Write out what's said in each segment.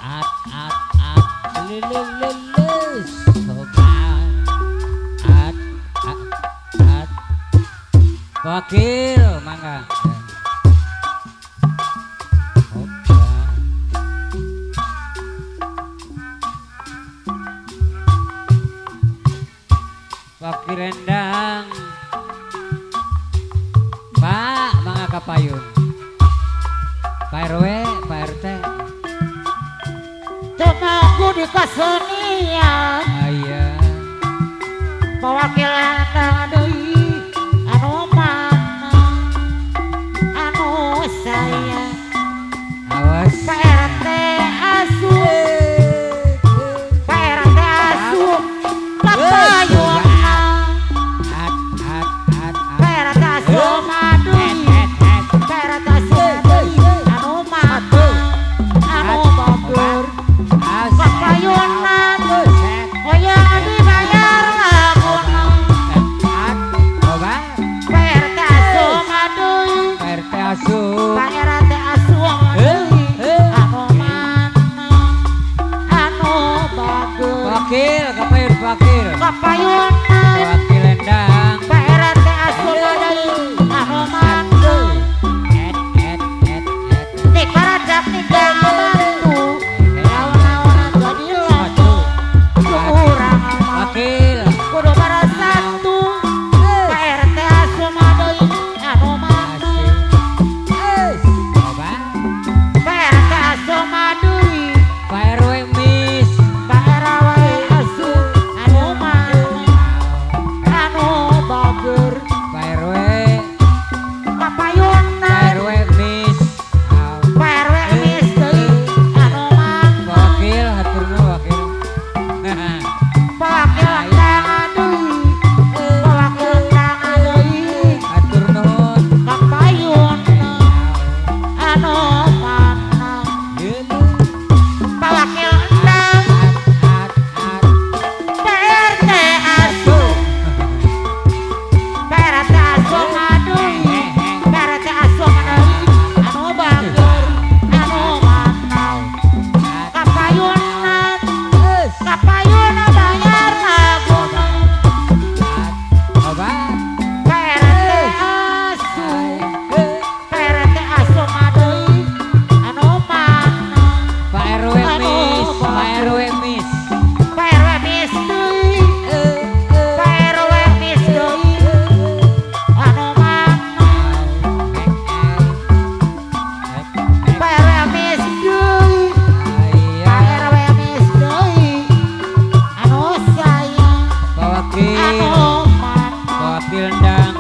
At at at lelelele sobat at at at wakil mangga. Wakil rendang Pak mangga kapayun Pak RW Pak RT Temanggu di kasenian aya Pewakilan deui anu mana anu saya awas Pak RT asup Pak RT asup kapayunna at at at Pak RT asup deui Pak RT asup deui anu mana anu bager kapayunna hoyong dibayar laguna Pak RT asup deui RT asup Pak RT asup deui anu mana anu bager wakil kapayun wakil kapayunna wakil endang Pak RT asup deui anu mana et et et et di karajak tinggal bantu lawan-lawan jadi latu urang mah wakil kudu satu Pak RT asup deui anu mana coba Pak RT asup deui Pak RW mis Pak RW asup anu mana anu bager Pak RW kapayunna Pak RW mis Pak RW mis deui anu mana wakil hatur nuhun wakil Wakil endang deui Wakil endang deui hatur nuhun kapayunna anu mana Wakil endang at at Pak RT asup Pak RT asup deui Pak RT asup deui anu bager anu mana kapayunna kapayunna bayar laguna coba Pak RT asup Pak RT asup deui anu mana Pak RW mis Pak RW mis Pak RW mis deui Pak RW mis deui anu mana Pak RW mis deui Pak RW mis deui anu sayang Pak wakil anu mana wakil endang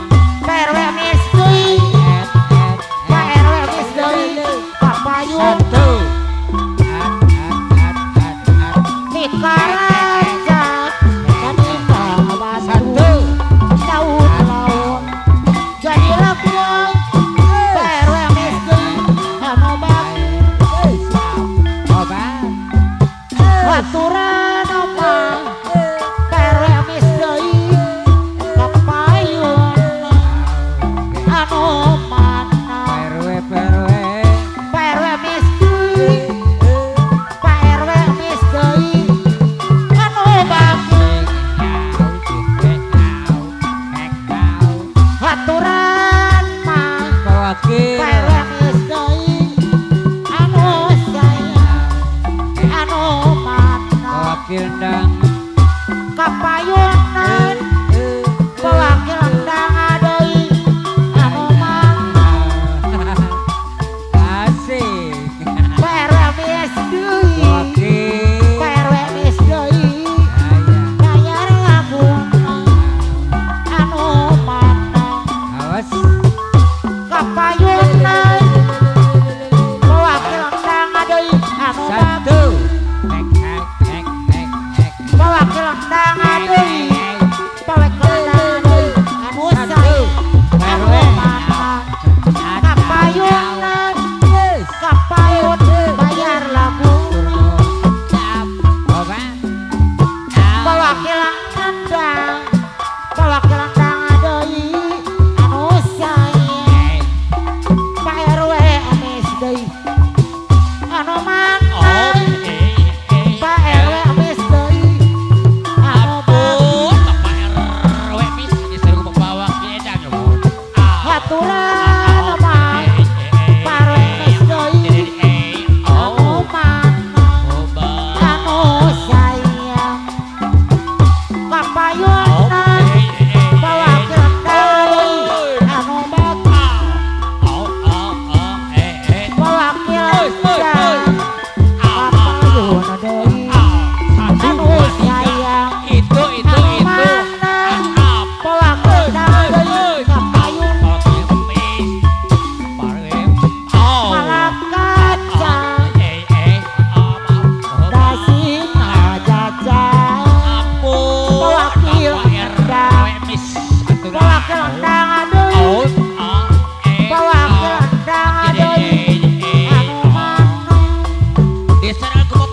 Pak RW mis deui et et Pak RW mis deui kapayun satu at at at at at di karajak jadi batu satu daun laun jadi lagu Pak RW mis deui anu bager coba aturan apa Pak RW mis deui kapayun anu mana Pak RW Pak RW Pak RW mis deui Pak RW mis deui anu bager aturan mah Pak wakil Pak RW mis deui anu sayang anu mana wakil endang kapayunan wakil endang deui anu mana asik Pak RW mis deui wakil Pak RW mis deui bayar laguna anu mana awas kapayunan wakil endang deui anu satu ek ek ek ek ek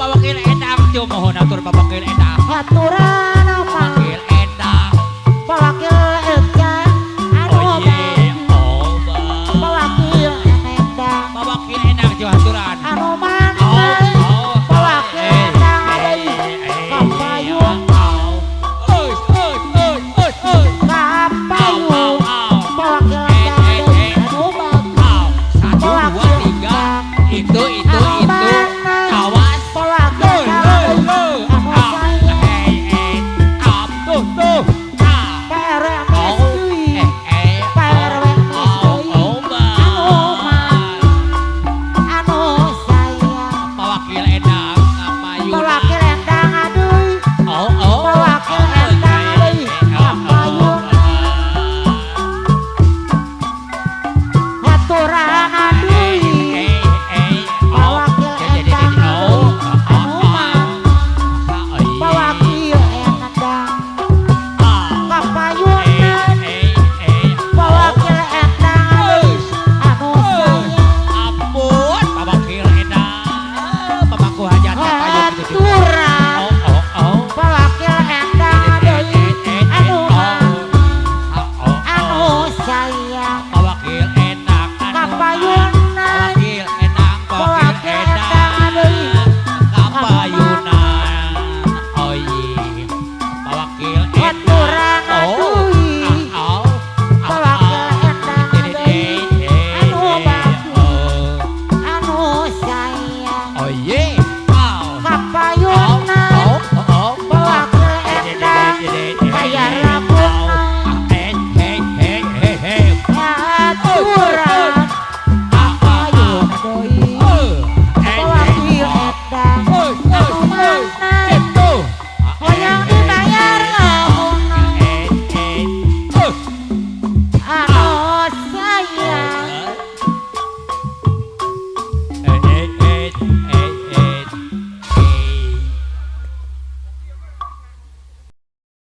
Pak Wakil Endang. Tumuhun atur Pak Wakil Endang. Haturan.